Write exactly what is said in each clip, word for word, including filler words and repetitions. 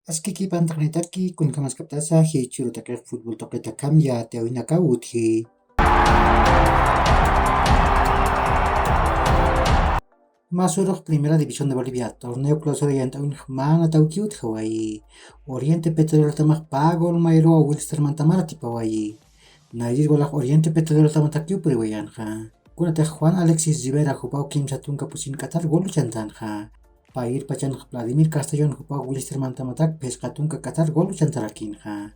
Askiki pantaqnitaki, kunkamaskaptasa jichhürutakax fútbol tuqitakamya tiyawinakaw utji. Masurux Primera División de Bolivia, torneo clausura yant'awinx mä anatawkiw utjawayi. Oriente Petrolero tamax pä gol mayaruwa Wilsterman Tamar atipawayi. Nayrir walax Oriente Petrolero tamatakiw puriwayanxa. Kunatix Juan Alexis Rivera jupaw kimsa tunka pusin k'atar gol uchantanxa. Payir pachanx Vladimir Castellón jupaw Wilsterman tamatak phisqa tunka k'atar gol uchantarakinxa.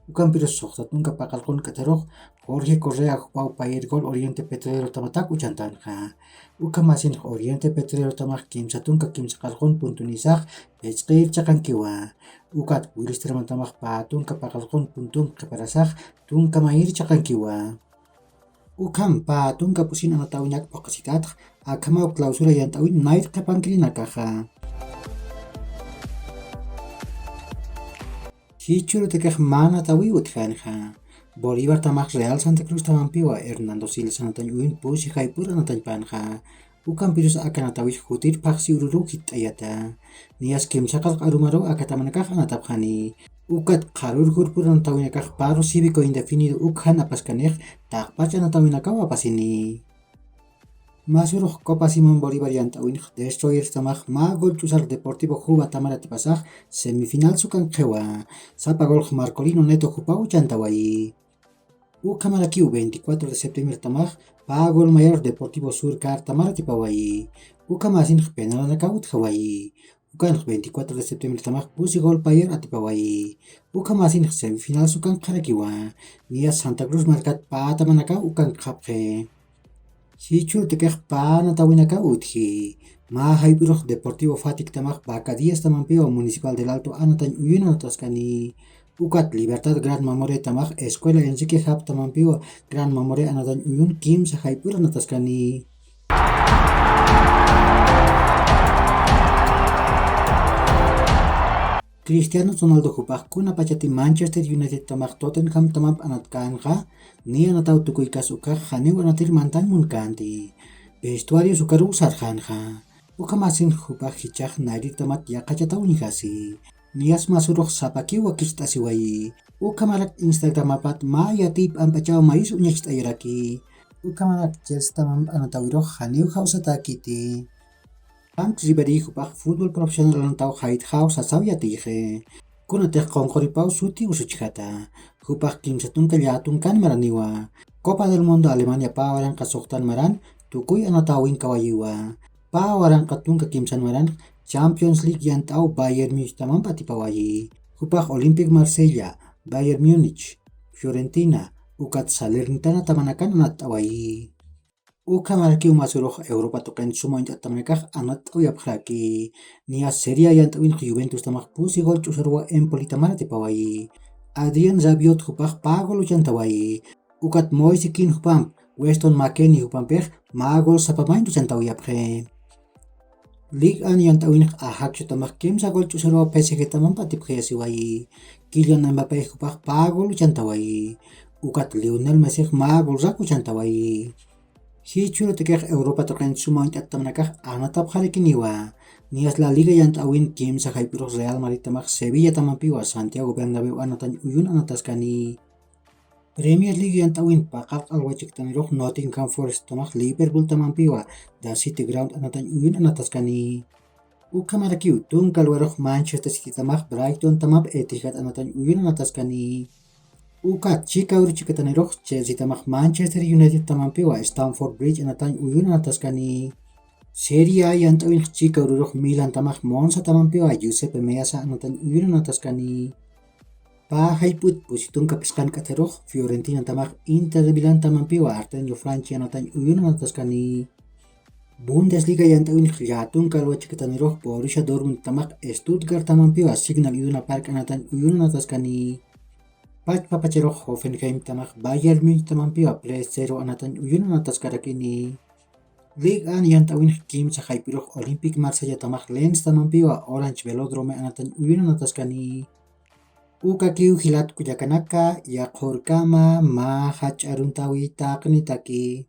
Ukampirus suxta tunka paqallqun k'atarux Jorge Correa jupaw payir gol Oriente Petrolero tamatak uchantanxa. Ukhamasinx Oriente Petrolero tamax kimsa tunka kimsa qallqun puntunisax phisqir chiqankiwa. Ukat Wilsterman tamax pä tunka paqallqun puntum qhiparasax tunka mayir chiqankiwa. Ukham pä tunka pusin anatawinak phuqhasitatx akhamaw clausura yant'awin nayr qhipankirinakaxa. Jichhürutakax mä anatawiw utjanxa. Bolívar tamax Real Santa Cruz tamampiwa Hernando Siles anatañ uyun pusi jayp'ur anatañpanxa. Ukampirus aka anatawix jutir phaxsi ururuw jitt'ayata. Niyas kimsa qallq arumaruw aka tamanakax anatapxani. Ukat qharür jurpur anatawinakax paro cívico indefinido uk jan apaskanix taqpach anatawinakaw apasini. Masurux Copa Simón Bolívar yant'awinx Destroyers tamax mä gol ch'usar Deportivo Juba tamar atipasax semifinal sukankxiwa. Sapa golx Marcolino Neto jupaw uchantawayi. Ukhamarakiw veinticuatro de septiembre tamax pä gol mayor Deportivo Sur Car tamar atipawayi. Ukhamasinx penalanakaw utjawayi. Ukanx veinticuatro de septiembre tamax pusi gol payer atipawayi. Ukhamasinx semifinal sukankxarakiwa. Niyas Santa Cruz markat pä tamanakaw ukankxapxi. Jichhürutakax pä anatawinakaw utji. Mä jayp'irux Deportivo Fatic tamax Vaca Díaz tamampiwa Municipal del Alto anatañ uyun anataskani. Ukat Libertad Gran Mamoré tamax Escuela Enrique Jap tamampiwa Gran Mamoré anatañ uyun kimsa jayp'ir anataskani. Cristiano Ronaldo jupax kunapachati Manchester United tamax Tottenham tamamp anatkanxa, niya anataw tukuykas ukax janiw anatir mantañ munkänti. Vestuarios ukaruw sarxänxa. Ukhamasin jupax jichhax nayrir tamat yaqhachataw uñjasi. Niyas masurux sapakiw wakicht'asiwayi. Ukhamarak Instagramapat mä yatiy p'amp'achaw mayis uñacht'ayaraki. Ukhamarak Chelsea tamamp anatawirux janiw jawsatäkiti. Franck Ribéry jupax fútbol profesional anataw jaytxaw sasaw yatiyxi. Kunatix qunquripaw suti usuchjata. Jupax kimsa tunka llätunkan maraniwa. Copa del Mundo Alemania pä waranqa suxtan maran tukuy anatawinkawayiwa. Pä waranqa tunka kimsan maran Champions League yant'aw Bayern Munich tamamp atipawayi. Jupax Olympique Marsella, Bayern Múnich, Fiorentina, ukat Salernitana tamanakan anatt'awayi. Ukhamarakiw masurux Europa tuqin suma uñt'at tamanakax anatt'awayapxaraki. Niya Serie A yant'awinx Juventus tamax pusi gol ch'usaruwa Empoli tamar atipawayi. Adrián Rabiot jupax pä gol uchantawayi. Ukat Moise Kean jupamp, Weston McKennie jupampix mä gol sapamañ uchantawayapxi. Ligue uno yant'awinx Ajaccio tamax kimsa gol ch'usaruwa P S G tamamp atipxayasiwayi. Kylian Mbappé jupax pä gol uchantawayi. Ukat Lionel Messix mä golrak uchantawayi. Jichhürutakix Europa tuqin suma uñt'at tamanakax anatapxarakiniwa. Niyas La Liga yant'awin kimsa jayp'irux Real Madrid tamax Sevilla tamampiwa Santiago Bernabéu anatañ uyun anataskani. Premier League yant'awin paqallq alwa chiktanirux Nottingham Forest tamax Liverpool tamampiwa The City Ground anatañ uyun anataskani. Ukhamarakiw tunka alwarux Manchester City tamax Brighton tamamp Etihad anatañ uyun anataskani. Ukat chika uru chikatanirux Chelsea tamax Manchester United tamampiwa Stamford Bridge anatañ uyun anataskani. Serie A yant'awinx chika ururux Milan tamax Monza tamampiwa Giuseppe Meazza anatañ uyun anataskani. Pä jayp'ut pusi tunka phisqan k'atharux Fiorentina tamax Inter de Milán tamampiwa Artenio Franchi anatañ uyun anataskani. Bundesliga yant'awinx llätunka alwa chikatanirux Borussia Dortmund tamax Stuttgart tamampiwa Signal Iduna Park anatañ uyun anataskani. Pachpa pacharux Hoffenheim tamax Bayern Munich tamampiwa tres cero anatañ uyun anataskarakini. Ligue uno yant'awinx kimsa jayp'irux Olympique Marsella tamax Lens tamampiwa Orange Velodrome anatañ uyun anataskani. Ukakiw jilat kullakanaka, yaqhurkama mä jach'a aruntäwi taqinitaki.